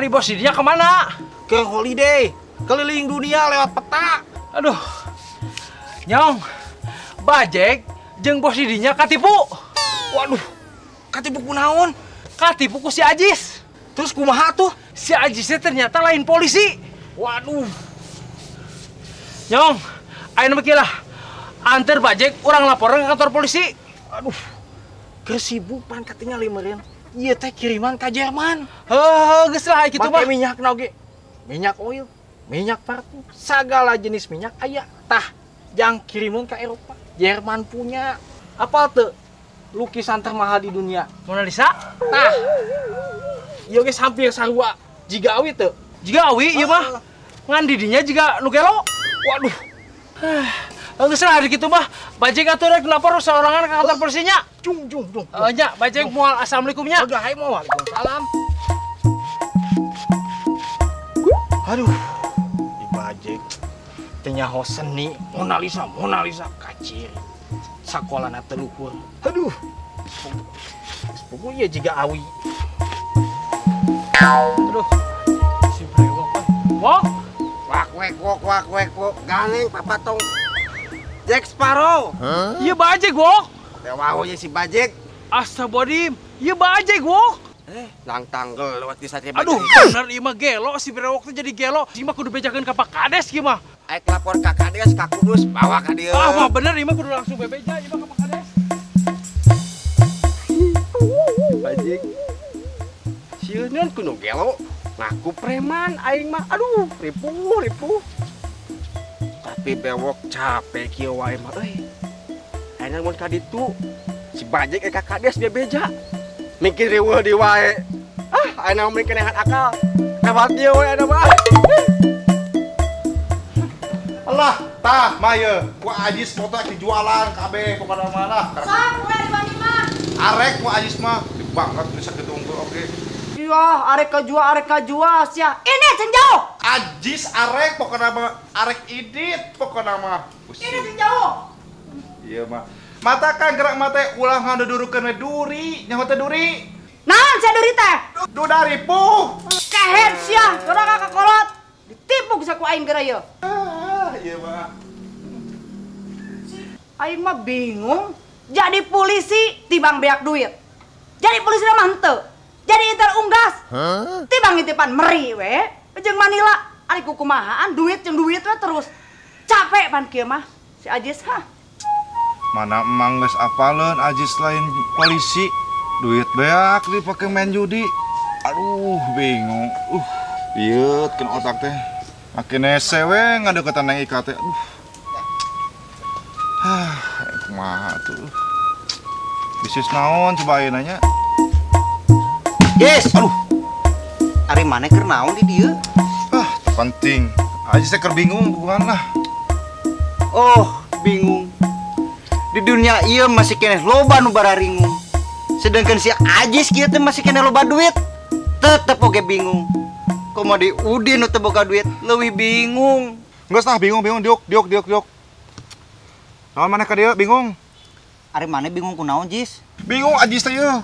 Ari bos didinya kemana? Ke holiday, keliling dunia lewat peta. Aduh. Nyong, bajek jeung bos didinya katipu. Waduh, katipu kunaon? Katipu ku si Ajis. Terus kumaha tuh? Si Ajisnya ternyata lain polisi. Waduh. Nyong, ayeuna mah kieu lah. Anter bajek urang laporan ke kantor polisi. Aduh. Kesibukan katingali meureun. Ieu teh kiriman ka Jerman. Heuh, geus lah kitu mah. Make minyak na oge. Minyak oil, minyak parfum, segala jenis minyak aya. Tah, jang kiriman ke Eropa. Jerman punya. Apal teu? Lukisan termahal di dunia. Mona Lisa? Tah. Ieu geus hampir sarua jiga awi teu? Jiga awi ieu mah. Ngan didinya jiga nu gelo. Waduh. Geus lah hari kitu mah. Bajek atuh rek lapor sorangan ke kantor polisinya. Jung jung jung. Nya, bajek moal assalamualaikumnya. Udah hayu moal. Waalaikumsalam. Aduh, di bajek teu nyaho seni Mona Lisa, Mona Lisa kacir. Sakolana teu luhur. Aduh. Sepupu ieu jiga awi. Aduh. Si brewok. Wok. Wak wek wok wak wek wok ganeng papatong Jack Sparrow. Huh? Ieu bajek wok. Dewa si bajek. Astagfirullahaladzim. Ieu bajek wok. Lang tanggal lewat di satria bajek. Aduh, bener ieu mah gelo si brewok teh jadi gelo. Ieu mah kudu bejakeun ka Pak Kades ieu mah. Aik lapor ka Kades ka Kudus bawa ka dieu. Ah, mah bener ieu mah kudu langsung bebeja ieu mah ka Pak Kades. Bajek. Sieun kudu gelo. Ngaku preman aing mah. Aduh, ripuh ripuh. Tapi bewok capek kieu wae mah euy. Ayeuna mun ka ditu si bajek ka Kades bebeja. Mikir riweuh di wae. Ah, ayeuna mah kenehan akal. Lewat dieu we ayeuna mah. Allah, tah mah ye, ku Ajis foto dijualan kabeh pokona mah lah. Sok we dibanding mah. Arek ku Ajis mah banget bisa kitu unggul oge. Iya, arek kajual sia. Ini sing jauh. Ajis arek pokona mah arek idit pokona mah. Ini sing jauh. Iya mah. Mata kan gerak mata ulah ngadudurukeun we duri, nyaho teh duri. Naon sia duri teh? Duda ripuh. Kehed sia, doraka ka kolot. Ditipu geus ku aing geura ieu. Ah, iya mah. Aing mah bingung. Jadi polisi tibang beak duit. Jadi polisi mah henteu. Jadi intel unggas. Huh? Tibang ngitipan meri we jeung Manila. Ari kukumahaan duit jeung duit we terus. Capek pan kieu mah si Ajis hah. Mana emang geus apaleun Ajis lain polisi. Duit beak dipake main judi. Aduh, bingung. Ieu keun otak teh. Makin hese we ngadeukeutan nang Ika teh. Aduh. Hah, kumaha tuh. Bisnis naon coba ayeuna nya? Yes. Aduh. Ari maneh keur naon di dieu? Ah, penting. Ajis teh keur bingung bukan lah. Oh, bingung. Di dunia ieu masih keneh loba nu bararingung. Sedangkan si Ajis kieu teh masih keneh loba duit. Tetep oge bingung. Komo di Udin nu teu boga duit leuwih bingung. Geus tah bingung diuk diuk diuk diuk. Naon maneh ka dieu bingung? Ari maneh bingung kunaon, Jis? Bingung Ajis teh ieu.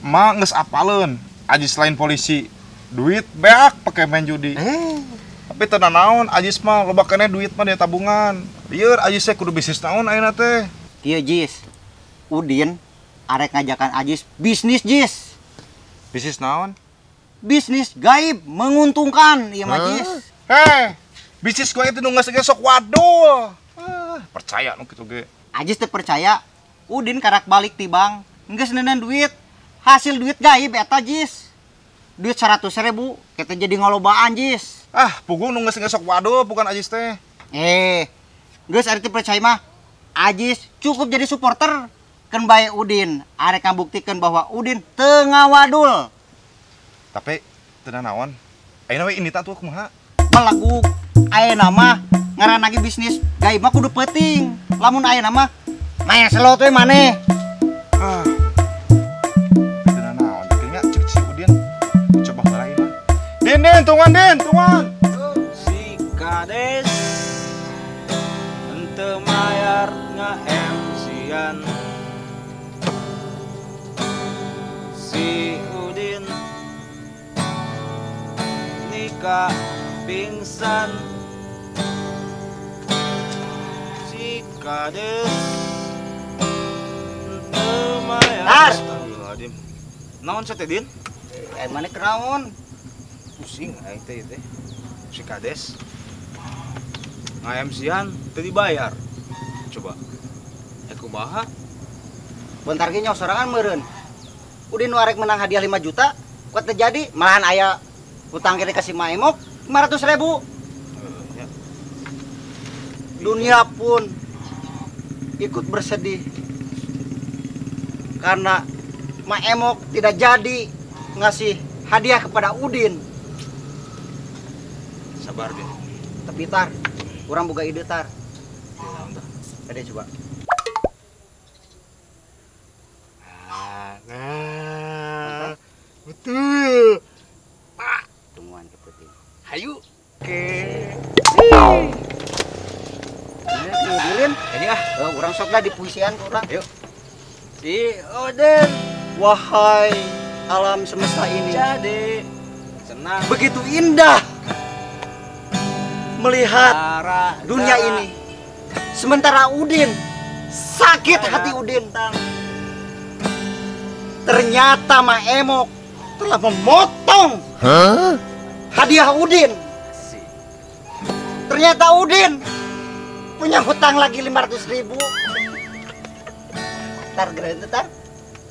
Emak geus apaleun, Ajis lain polisi. Duit beak pake main judi. Tapi teu nanaon Ajis mah loba keneh duit mah dia tabungan. Lieur Ajis teh kudu bisnis naon ayeuna teh. Kieu Jis. Udin arek ngajakan Ajis bisnis, Jis. Bisnis naon? Bisnis gaib menguntungkan ieu mah, Jis. Heh, bisnis gua itu nu geus sok wadul. Percaya nu kitu ge. Ajis teu percaya. Udin karak balik ti bank, geus neunan duit. Hasil duit gaib eta, Jis. Duit 100.000 kita jadi ngalobaan, Jis. Ah, puguh nu geus sok wadul bukan Ajis teh. Geus ari teu percaya mah. Ajis cukup jadi supporter keun bae Udin. Arek ngabuktikeun bahwa Udin teu ngawadul. Tapi teu nanaon. Ayeuna we ini tah tuh kumaha? Melaguk. Ayeuna mah ngaranna ge bisnis gaib mah kudu peuting. Lamun ayeuna mah main slot we maneh. Ah. Teu nanaon kayaknya cek si Udin. Coba heula ieu mah. Din, Din, tungguan Din, tungguan. Si Kades henteu mayar nga-MC-an. Si Udin Nepi ka pingsan si kades teu maya. Tar. Astagfirullahaladzim. Naon sia teh, Din? Eh, mana kenaon? Pusing aing teh ieu teh. Si kades nge-MC-an teu dibayar. Coba. Eh, kumaha? Bentar ge nyaho sorangan meureun. Udin nu arek menang hadiah 5 juta, kuat teu jadi, malahan aya utang kene ka si Maemok 500 ribu. Ya. Dunia pun ikut bersedih karena Maemok tidak jadi ngasih hadiah kepada Udin. Sabar, Din. Tapi tar, urang boga ide tar. Naon tah? Kade coba. Nah, betul. Pak, Tungguan ke peuting. Hayu. Oke. Ini Dilin. Ini ah, Urang sok lah di puisian ku urang. Yuk. Si Odin, wahai alam semesta ini. Jadi senang Begitu indah melihat cara dunia ini. Sementara Udin sakit hati Udin. Ternyata Maemok telah memotong hadiah Udin. Ternyata Udin punya hutang lagi 500 ribu. Tar geura teh tar.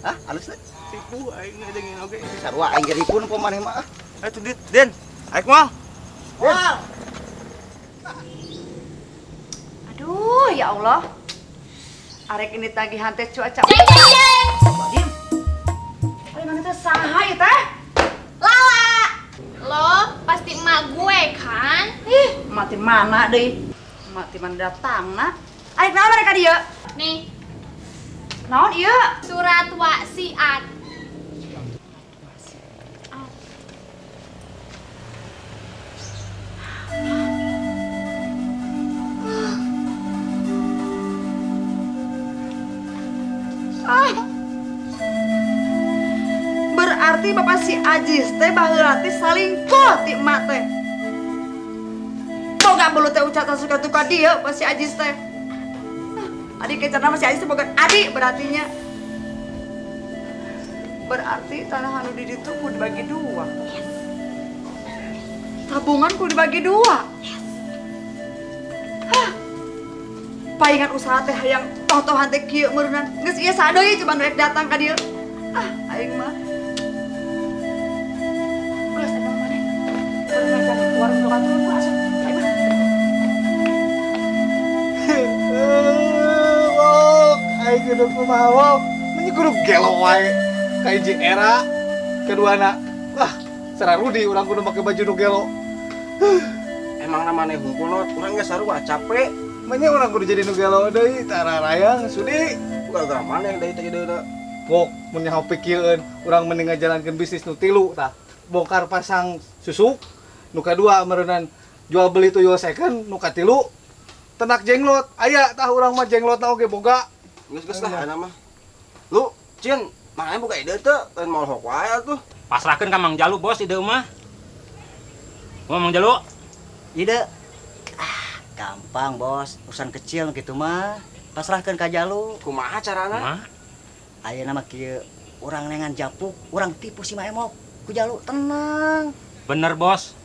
Hah, alus teh? Tipu aing ngadengin oge. Sarua aing ge ripun ku maneh mah. Eh, tuh, Din. Din, aing moal. Wah. Aduh, ya Allah. Arek ini tagihan teh cuaca. Dim. Ari mana teh saha ieu teh? Lala, lo pasti emak gue kan? Ih, mati mana deui? Mati mana datangna? Arek naon mereka dieu? Nih, Naon ieu? Surat wasiat. Ah. Berarti bapak si Ajis teh baheula teh salingkuh ti emak teh. Boga belut teh ucatan suka tuka dieu pas si Ajis teh. Ah, adik kecarna mah si Ajis teh boga adik berartinya. Berarti tanah anu di ditu kudu dibagi dua. Tabungan kudu dibagi dua. Hah. Paingan usaha teh hayang toh-tohan teh kieu meureunnan. Geus ieu sadeui coba nu rek datang ka dieu. Ah, aing mah. Geus eta maneh. Baru keluar nu turun ku asup. Aing mah. Wok, aing kudu kumaha wok. Menyi kudu gelo wae. Ka hiji era, keduana. Wah, sararudi urang kudu make baju nu gelo. Emang namanya hungkul not, urang geus sarua capek. Menyi urang kudu jadi nu gelo deui, tararayang sudi. Gara-gara maneh deui teh deuna. Wok, mun nyaho pikirkeun, urang mending ngajalankeun bisnis nu tilu tah. Bongkar pasang susuk, nu kadua meureunan jual beli tuyul second, nu katilu ternak jenglot. Aya tah urang mah jenglotna oge boga. Geus-geus lah ayeuna mah. Lu, Cin, maneh boga ide teu? Lain molhok wae atuh. Pasrahkeun ka Mang Jalu, Bos, ide mah. Mau Mang Jalu? Ide. Ah, gampang, Bos. Urusan kecil gitu mah. Pasrahkeun ka Jalu. Kumaha carana? Kumaha? Ayeuna mah kieu, urang nengan japuk, urang tipu si Maemok. Ku Jalu tenang. Bener, Bos.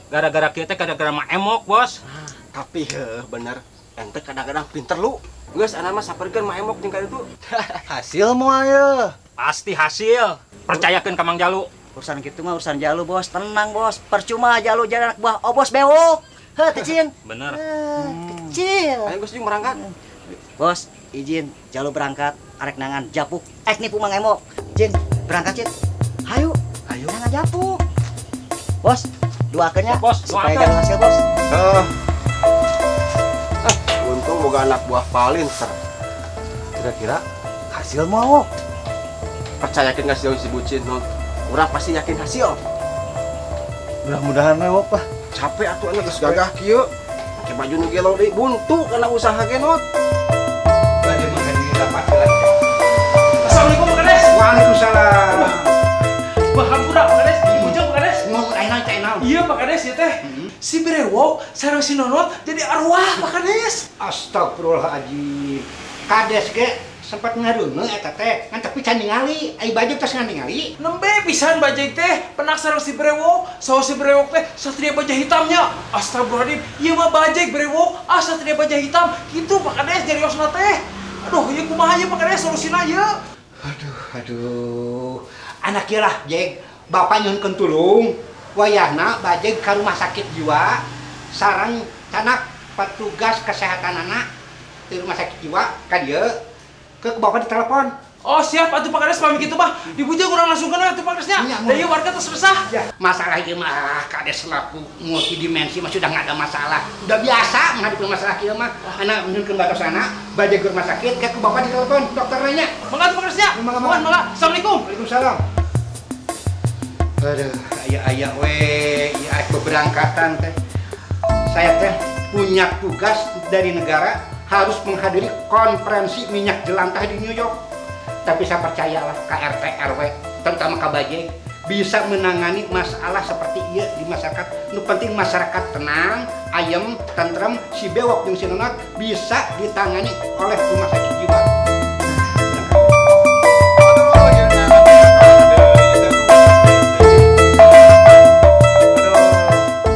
Gara-gara kieu teh gara-gara Mak Emok, Bos. Tapi heuh bener, ente kadang-kadang pinter lu. Geus ayeuna mah saperkeun Mak Emok jeung ka ditu. Hasil moal ye. Pasti hasil. Percayakeun ka Mang Jalu. Urusan gitu mah urusan Jalu, Bos. Tenang, Bos. Percuma Jalu jadi anak buah Obos bewok. Heuh, teh Cin. Bener. Kecil. Ayo geus jeung berangkat. Bos, izin Jalu berangkat arek nangan japuk. Eh nipu Mang Emok. Jin, berangkat, Cin. Hayu. Hayu. Nangan japuk. Bos, doakeun ya. Bos, supaya doakeun. Jalu hasil, Bos. Heuh. Ah, untung boga anak buah palinter. Kira-kira hasil moal wok. Percayakeun ka si bucin non. Urang pasti yakin hasil. Mudah-mudahan we wok lah. Capek atuh anak geus gagah kieu. Make baju nu gelo deui buntu kana usaha ge not. Assalamualaikum, Pak Kades. Waalaikumsalam. Wah, hampura, Pak Kades. Ujung, Pak Kades. Ngomong aing naon cai naon. Naon? Iya Pak Kades ya teh. Si Brewok sareng si Nonot jadi arwah Pak Kades. Astagfirullahaladzim. Kades ge sempat ngareuneu eta teh, ngan tapi can ningali, ai bajeg tos ningali. Nembe pisan bajeg teh, penak sareng si Brewok, saha si Brewok teh satria baja hitamnya. Astagfirullahaladzim, ieu mah bajeg Brewok, ah satria baja hitam, kitu Pak Kades jariosna teh. Aduh, ieu kumaha ieu Pak Kades solusina ieu? Aduh, aduh. Anak ieu lah, jeg, bapak nyuhunkeun tulung. Wayahna bajeg ka rumah sakit jiwa sareng canak petugas kesehatan anak di rumah sakit jiwa ka dieu. Ke bapak ditelepon. Oh siap atuh Pak Kades pamit kitu mah. Dibujuk urang langsung kana atuh Pak Kadesnya. Da ieu warga tos resah. Ya, masalah ieu mah Kades selaku multidimensi mah sudah nggak ada masalah. Udah biasa menghadapi masalah kieu mah. Anak nyuhunkeun batosana, bajeg ke rumah sakit, ke bapak ditelepon dokter nanya. Mangga atuh Pak Kadesnya. Mangga, mangga. Assalamualaikum. Waalaikumsalam. Aduh, aya-aya we, ieu beberangkatan teh. Saya teh punya tugas dari negara harus menghadiri konferensi minyak jelantah di New York. Tapi saya percayalah KRT RW, terutama KBJ, bisa menangani masalah seperti iya di masyarakat. Nu penting masyarakat tenang, ayem, tentrem, si Bewok jeung si Nonot bisa ditangani oleh rumah sakit jiwa.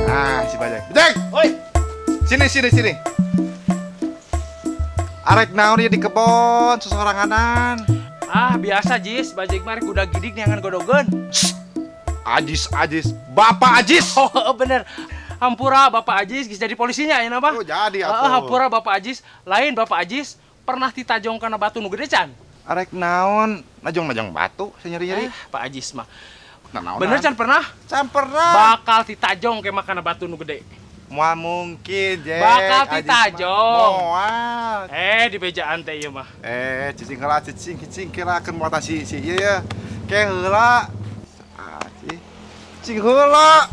Ah, si Bajek. Bajek! Oi. Sini, sini, sini. Arek naon ieu di kebon sesoranganan. Ah, biasa Jis, bajeg mah rek udah gidik neangan godogeun. Ajis, Ajis, Bapak Ajis. Oh, bener. Hampura Bapak Ajis geus jadi polisinya ya napa? Oh, jadi atuh. Hampura Bapak Ajis, lain Bapak Ajis pernah ditajong kana batu nu gede can? Arek naon? Najong-najong batu saya nyeri-nyeri. Pak Ajis mah. Nah, bener can pernah? Can pernah. Bakal ditajong ke makana batu nu gede. Moal mungkin, Jek. Bakal ditajong. Moal. Di bejaan teh ieu mah. Cicing heula, cicing, cicing kira akan muatan si ieu ya. Ke heula. Ah, cicing heula.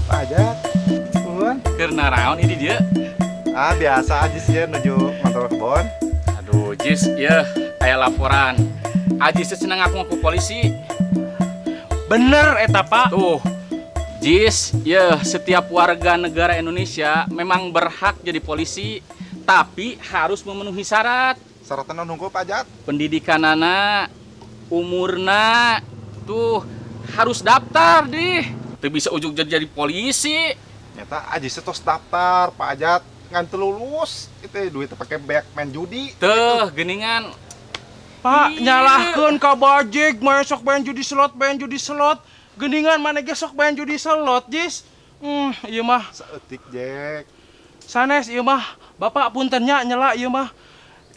Pak Ajat. Nuhun. Keur naraon ini dia? Ah, biasa aja sih nuju ngontrol kebon. Aduh, Jis, ieu aya laporan. Ajis teh cenah ngaku-ngaku polisi. Bener eta, Pak. Tuh. Jis, ya setiap warga negara Indonesia memang berhak jadi polisi, tapi harus memenuhi syarat. Syaratnya nunggu Pak Jat? Pendidikan anak, umurna, tuh harus daftar deh. Tuh bisa ujuk jadi polisi. Nyata Ajis tos daftar, Pak Ajat ngan teu lulus, itu duit pakai banyak main judi. Tuh, geningan. Pak, nyalahkeun ka bajeg, main sok main judi slot, main judi slot. Geningan mana ge sok main judi slot, Jis. Ieu mah saeutik, Jek. Sanes ieu mah, Bapak punten nya nyela ieu mah.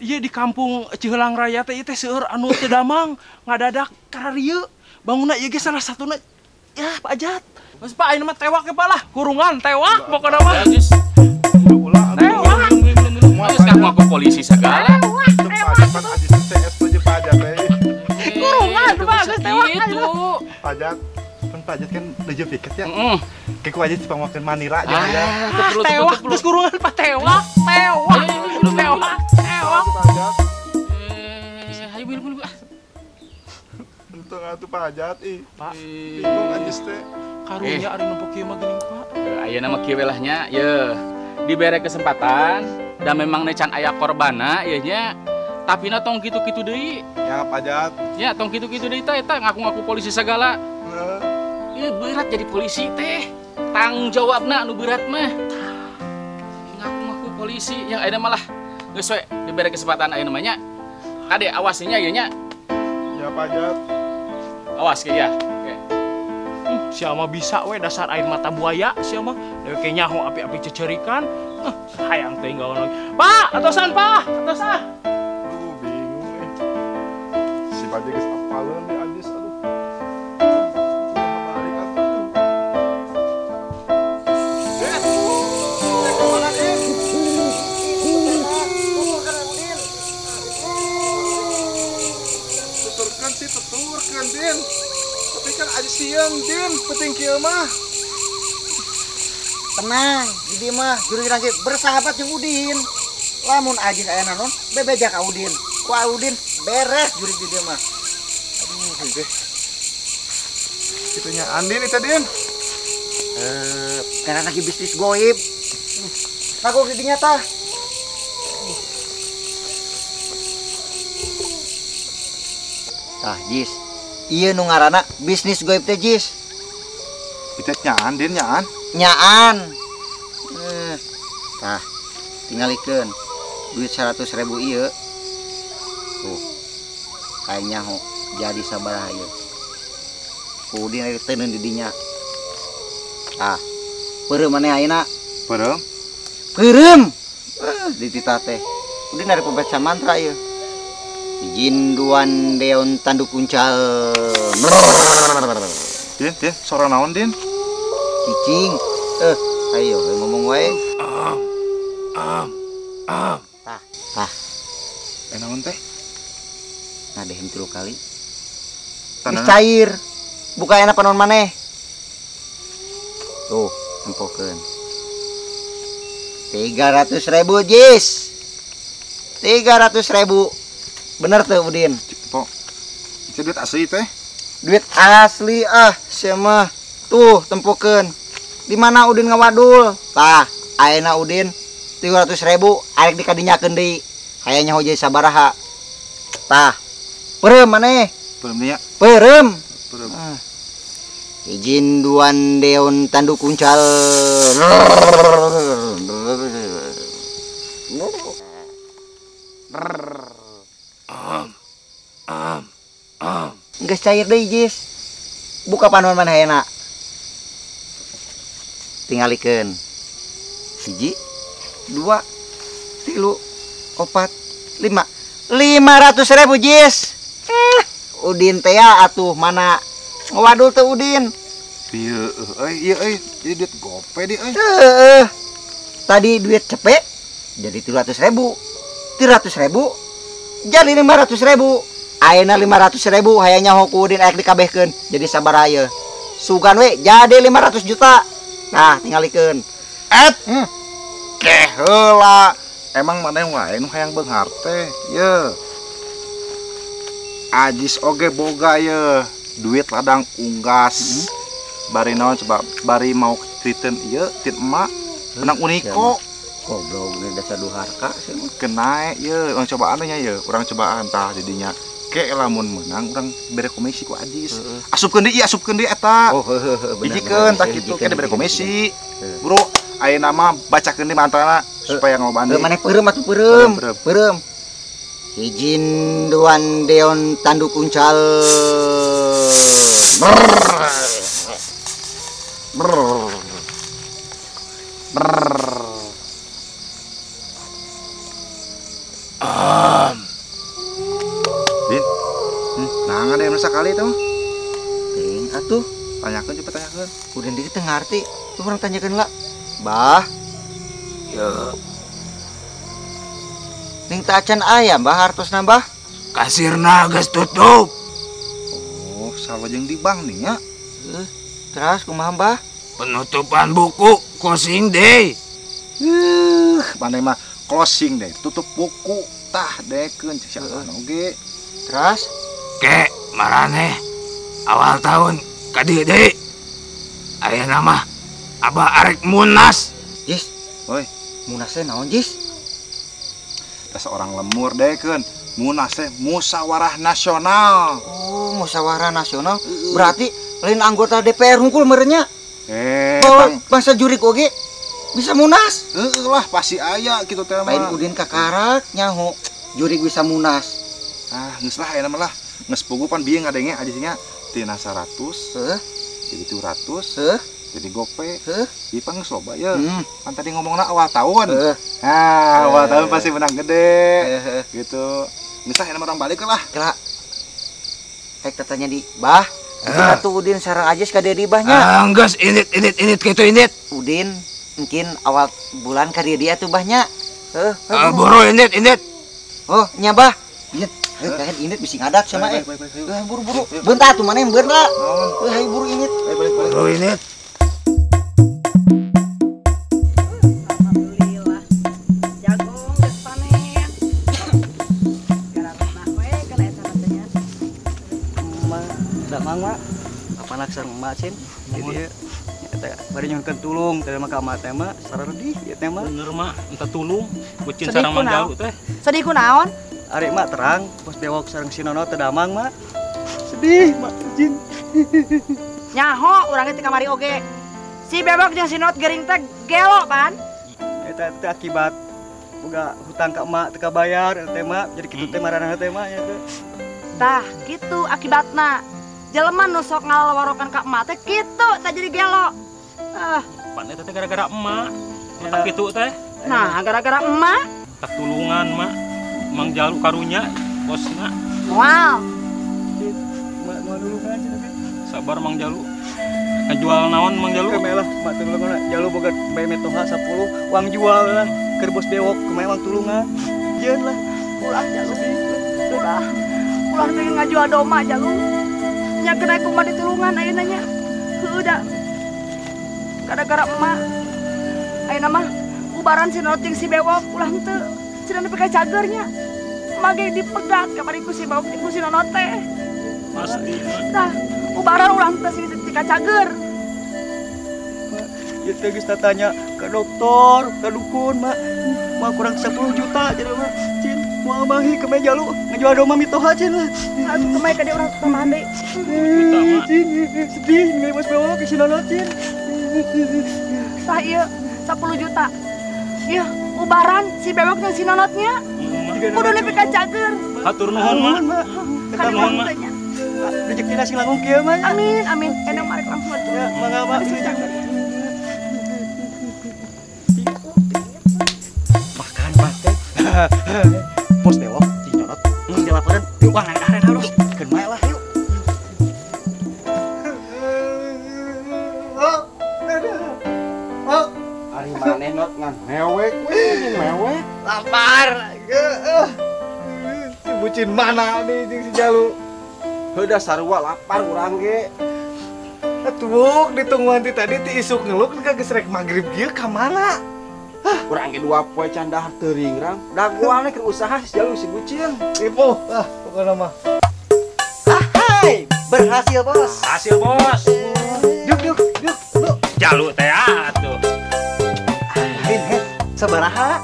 Ieu di kampung Ciheulang Raya teh ieu teh seueur anu teu damang, ngadadak kararieu. Bangunna ieu ge salah satuna. Ya, Pak Ajat. Geus Pak ayeuna mah tewak ge Pak lah, kurungan tewak pokona mah. Tewak. Geus ngaku polisi segala. Pak Ajat CS aja Pak Ajat teh. Kurungan Pak, geus tewak itu. Pak Ajat. Kan Pak Ajat kan leje piket ya. Kayak ku aja dipanggilkan Manila jangan ya. Tewak terus kurungan Pak tewak, tewak, tewak, tewak. Pak Ajat. Ayo bulu bulu. Untung atuh Pak Ajat ih. Pak, bingung Ajis teh. Karunya ari nempo kieu mah geuning Pak. Ayeuna mah kieu we lah nya, ye. Dibere kesempatan dan memang can aya korbana ieu nya. Tapi na tong kitu-kitu deui. Ya Pak Ajat. Ya tong kitu-kitu deui teh eta ngaku-ngaku polisi segala. Ih, berat jadi polisi teh. Tanggung jawabna anu berat mah. Ngaku-ngaku polisi yang ayeuna malah geus we dibere kesempatan ayeuna mah nya. Kade awasnya ieu nya. Ya Pak Ajat. Awas ke ya. Oke. Sia mah bisa we dasar air mata buaya sia mah. Dewe ke nyaho api-api cecerikan. Hayang teh gaon lagi. Pak, atosan Pak, atosan. Aduh, bingung eh. Si Bajek geus apaleun di Ajis aduh. Tuturkeun sih, tuturkeun Din. Tapi kan aja siang Din, penting kieu mah. Tenang, di mah juru lagi bersahabat jeung Udin. Lamun Ajis aya naon, bebeja ka Udin. Ku Udin beres juri di dieu mah. Aduh, heuh. Kitunya Andin itu Din. Karena lagi bisnis goib. Aku didinya tah. Tah, Jis. Ieu nu ngaranna bisnis goib teh, Jis. Itu nyaan, Din, nyaan. Nyaan. Tah, tingalikeun duit 100.000 ieu. Tuh. Kayaknya ho jadi sabaraha ieu. Udin ari teuneun di dinya. Tah. Peureum maneh ayeuna? Peureum. Peureum. Dititah teh. Udin ari pembaca mantra ieu. Jinduan deon tanduk uncal. Din, Din, sora naon, Din? Cicing. Ayo ngomong wae. Tah, tah. Naon teh? Ngadehem 3 kali. Geus cair. Buka enak panon maneh. Tuh, tempokeun. 300.000, Jis. 300.000. Bener tuh, Udin. Pok. Itu duit asli teh? Duit asli ah, sia mah. Tuh, tempokeun. Di mana Udin ngawadul? Tah, ayeuna Udin 300.000 arek dikadinyakeun deui. Hayang nyaho jadi sabaraha. Tah. Peureum maneh. Peureum nya. Peureum. Peureum. Ah. Jinduan deon tanduk uncal. Geus cair deui, Jis. Buka panon maneh ayeuna. Tingalikeun. 1, 2, 3, 4, 5. 500.000, Jis. Udin teh ya atuh mana ngawadul teh Udin. Ieu euy, ieu euy, jadi duit gope di euy. Heeh. Tadi duit cepet jadi 300.000. 300.000 jadi 500.000. Ayeuna 500.000 hayang nyaho ku Udin aya dikabehkeun jadi sabaraha ieu. Sugan we jadi 500 juta. Nah, tingalikeun. Et. Keh heula. Emang maneh wae nu hayang beunghar teh. Ye. Ajis oge boga ye. Duit ladang unggas. Bari naon coba bari mau kriten ieu tit emak menang uniko. Goblok ge dasar duharka sih mah. Kenae ye urang cobaan nya ye, urang cobaan tah jadinya. Ke lamun menang urang bere komisi ku Ajis. Asupkeun deui, asupkeun deui eta. Oh, heuh heuh bener. Hijikeun tah kitu ke dibere komisi. Bro, ayeuna mah bacakeun deui mantrana supaya ngobaan deui. Maneh peureum atuh peureum. Peureum. Hijinduan deon tanduk uncal. Brrr. Brrr. Brrr. Din, nah ada yang sekali itu. Ting atuh, tanyakeun coba tanyakeun. Udin dikit teu ngarti, tuh urang tanyakeun lah. Bah. Ya. Ning teu acan aya bah hartosna bah. Kasirna geus tutup. Oh, salah jeung di bank nih nya. Terus kumaha bah? Penutupan buku closing day. Maneh mah closing day, tutup buku tah dekeun cek siapa oge. Terus ke maraneh awal tahun ka dieu deui. Ayeuna mah abah arek munas. Jis, oi, munas teh naon, Jis? Tah seorang lemur dekeun. Munas teh musyawarah nasional. Oh, musyawarah nasional. Berarti lain anggota DPR hungkul meureun nya. Bang, bangsa jurik oge bisa munas. Heeh lah pasti aya kitu teh mah. Lain Udin kakarak nyaho jurik bisa munas. Ah, geus lah ayeuna mah lah. Geus puguh pan bieu ngadenge aja nya tina 100. Heeh. Jadi 200. Heeh. Jadi gope. Heeh. Ieu pan geus loba ye. Pan tadi ngomongna awal tahun. Heeh. Nah, awal tahun pasti menang gede. Gitu. Geus lah ayeuna mah urang balik lah. Kela. Rek tatanya di Bah. Atuh Udin sareng Ajis ka dieu di bah nya. Ah, geus init init init kitu init. Udin mungkin awal bulan ka dieu atuh bah nya. Heuh. Buru init init. Oh, nya bah. Init. Heuh, kayak init bisi ngadak sama eh. Heuh, buru-buru. Bentar atuh maneh beun lah. Heuh, hayu buru init. Balik. Buru init. Alhamdulillah. Jagung geus panen. Gararana we kana eta teh nya. Emak, da mang mak. Apa nak sareng emak cin? Jadi ya. Eta bari nyuhunkeun tulung teh mah ka emak teh mah saredih ieu teh mah. Bener mak, minta tulung bucin sareng Mang Jalu teh. Sedih kunaon? Ari mak terang bos bewok sareng si Nono teu damang mak. Sedih mak jin. Nyaho urang teh kamari oge. Si bewok jeung si Nonot gering teh gelo pan. Eta teh akibat boga hutang ka emak teu kabayar eta teh mak jadi kitu teh maranehna teh mak nya teh. Tah kitu akibatna. Jelema nu sok ngalaworokan ka emak teh kitu tah jadi gelo. Ah, pan eta teh gara-gara emak. Matak kitu teh. Nah, gara-gara emak. Tak tulungan mak. Mang Jalu karunya bosna. Moal. Mak moal nulungan cenah teh. Sabar Mang Jalu. Ngajual naon Mang Jalu? Kemelah mak tulungan Jalu boga bae metoha 10 uang jual lah keur bos bewok kumaha uang tulungan. Jieun lah. Ulah Jalu. Ulah. Ulah pengen ngajual doma Jalu. Nya kena kumaha ditulungan ayeuna nya. Heueuh da. Gara-gara emak. Ayeuna mah ubaran si Nonot jeung si bewok ulah henteu. Cenah nepi ka cageurnya. Emak ge dipegat kamari ku si bewok jeung ku si Nonot teh. Pasti. Tah, ubaran ulah henteu sing tika cager. Ieu teh geus tatanya ka dokter, ka dukun mak. Mah kurang 10 juta jadi mah. Cin, moal mahi ke meja lu ngajual domba mitoha cin lah. Atuh kumaha ka dia urang tambahan deui. 10 juta mak. Cin, sedih ningali bos bewok si Nonot cin. Tah ieu 10 juta. Ieu ubaran si bewok jeung si Nonotnya. Kudu nepi ka cager. Hatur nuhun mak. Hatur nuhun mak. Rezekina sing langkung kieu mah. Amin, amin. Enak marek langsung atuh. Ya, mangga mak. Makan makan. Bos bewok si Nonot geus dilaporan wah naik dahar harus. Keun mae lah yuk. Ari maneh not ngan mewek we mewek. Lapar. Si bucin mana nih jeung si Jalu? Heudah sarua lapar urang ge. Atuh ditungguan ti tadi ti isuk ngeluk ka geus rek magrib kieu ka mana? Urang ge 2 poe can dahar teuring rang. Dagoan keur usaha si Jalu si bucin. Ripuh ah pokona mah. Hai, berhasil bos. Hasil bos. Duk duk duk duk. Jalu teh atuh. Lain he, sabaraha?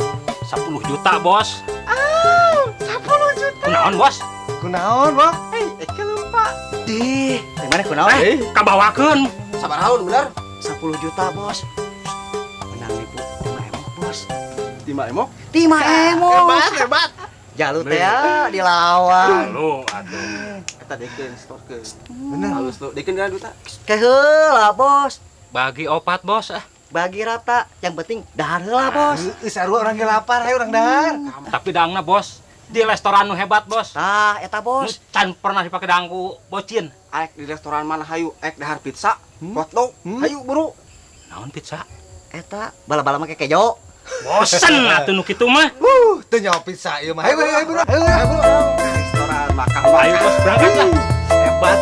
10 juta bos. Ah, 10 juta. Kunaon bos? Kunaon, Bos? Hei, lupa. Dih, gimana kunaon? Kabawakeun. Sabaraha bener? 10 juta, Bos. Menang nipu 5 emok, Bos. 5 emok? 5 emok. Hebat, hebat. Jalu teh ya dilawan. Jalu atuh. Eta dekeun storkeun. Bener. Halus tuh. Dekeun kana duta. Ke heula, Bos. Bagi opat, Bos ah. Bagi rata, yang penting dahar heula, Bos. Heueuh, sarua urang ge lapar, hayu urang dahar. Tapi dangna, Bos. Di restoran nu hebat, Bos. Tah, eta Bos. Can pernah dipake dangku bocin. Aek di restoran mana hayu? Aek dahar pizza, hotdog. Hayu buru. Naon pizza? Eta bala-bala make kejo. Bosen atuh nu kitu mah. Teu nyaho pizza ieu mah. Hayu buru, hayu buru. Hayu buru. Restoran makan. Ayo Bos berangkat lah. Hebat.